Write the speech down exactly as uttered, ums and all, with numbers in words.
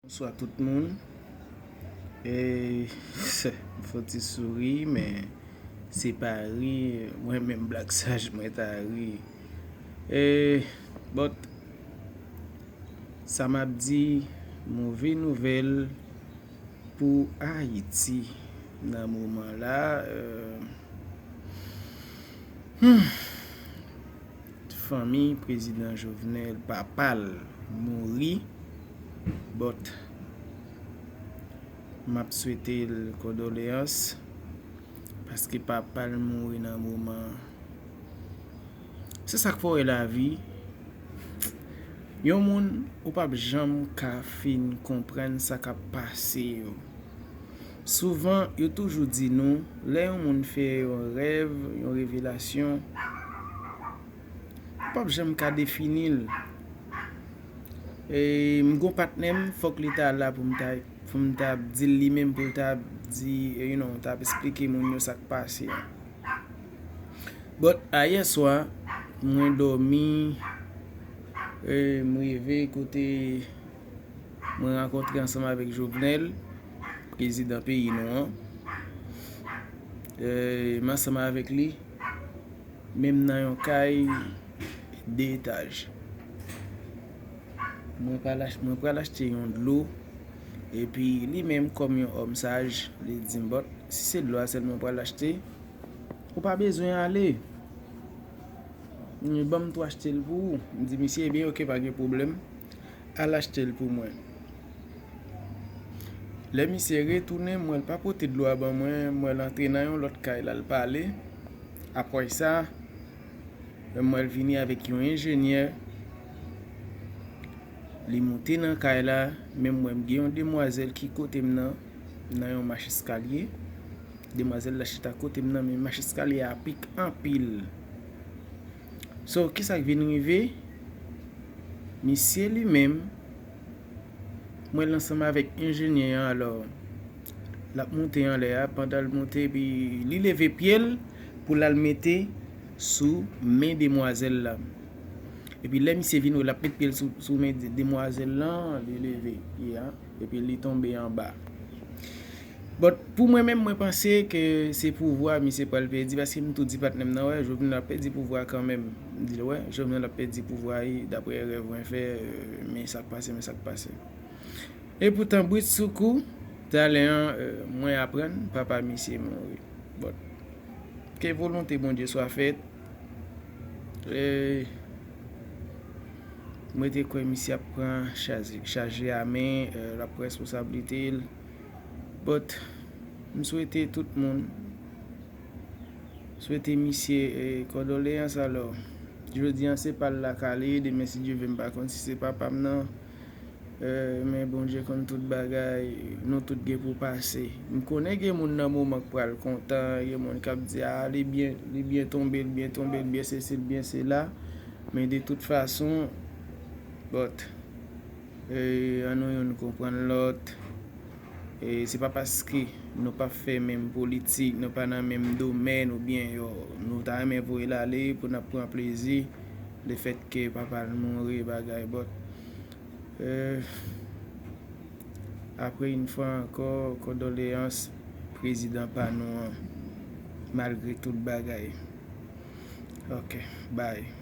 Bonswa tout moun. E, m fè yon ti souri, men se pa ri, mwen menm Black Saj, mwen ta ri. E, but, sa m ap di, move nouvèl pou Ayiti nan moman la. Euh, hmm. Fanmi prezidan Jovenel, papa l mouri, but m ap swete l kondoleyans, paske papa l mouri nan moman. Se sa k fè w wè lavi, yon moun ou p ap janm ka fin konprann sa k ap pase yo. Souvan, yo toujou di nou, lè yon moun fè yon rèv, yon revelasyon, ou p ap janm ka defini l. E m gon patnè m, fòk li ta la pou m ta, pou m ta di l li menm, pou l ta di, you know, ta ap esplike moun yo sa k pase a. But ayè swa, mwen dòmi, e m rive kote mwen rankontre ansanm avèk Jovenel, prezidan peyi nou an. E m ansanm avèk li, menm nan yon kay de etaj. Mwen pral ach-, mwen pral achte yon dlo, epi li menm kòm yon òm saj, li di m, but si se dlo a sèlman w pral achte, ou pa bezwen ale. Li ban m tou achte l pou ou. M di misye, ebyen, oke, pa gen pwoblèm. Al achte l pou mwen. Lè misye retounen, m wè l pa pote dlo a ban mwen, m wè l antre nan yon lòt kay, l al pale. Apre sa, m wè l vini avèk yon enjenyè. Li moute nan kay la, men m wè m gen yon demwazèl ki kote m nan, nan yon mach eskalye. Demwazèl la chita kote m nan, men mach eskalye a pik anpil. So, kisa k vin rive? Misye li menm, m wè l ansanm avèk enjenyè an, alò, l ap moute anlè a, pandan l moute, epi li leve pye l pou l al mete sou men demwazèl la. Epi lè misye vin wè l ap met pye l sou, sou men de-, demwazèl lan, li leve pye a, epi li tonbe anba. But pou mwen menm, mwen panse ke se pouvwa misye pral pèdi, paske m tou di patnè m nan, wè, Jovenel ap pèdi pouvwa kanmenm. M di l, wè, Jovenel ap pèdi pouvwa, wi, daprè rèv mwen fè, euh, men sa k pase, men sa k pase. E poutan, britsoukou, talè an, euh, mwen aprann papa misye mouri. But ke volonte Bondye swa fèt. E mwen te kwè misye ap pran chaje, chaje a men, euh, l ap pran responsablite l. But m swete tout moun, swete misye, eh, kondoleyans alò. Jodi an se pa l la k ale, demen si Dye vle m pa konn si se papa m nan. Eh, men Bondye konn tout bagay, nou tout gen pou pase. M konnen gen moun nan moman k pral kontan, gen moun k ap di, a, li byen, li byen tonbe, li byen tonbe, li byen sesi, li byen sela. Men de tout fason, but, eh, ann nou youn konprann lòt. E se pa paske nou pa fè menm politik, nou pa nan menm domèn oubyen yo, nou ta renmen voye l ale pou n ap pran plezi lefètke papa l mouri bagay, but, euh, apre yon fwa ankò, kondoleyans prezidan pa nou an, malgre tout bagay. Ok, bye.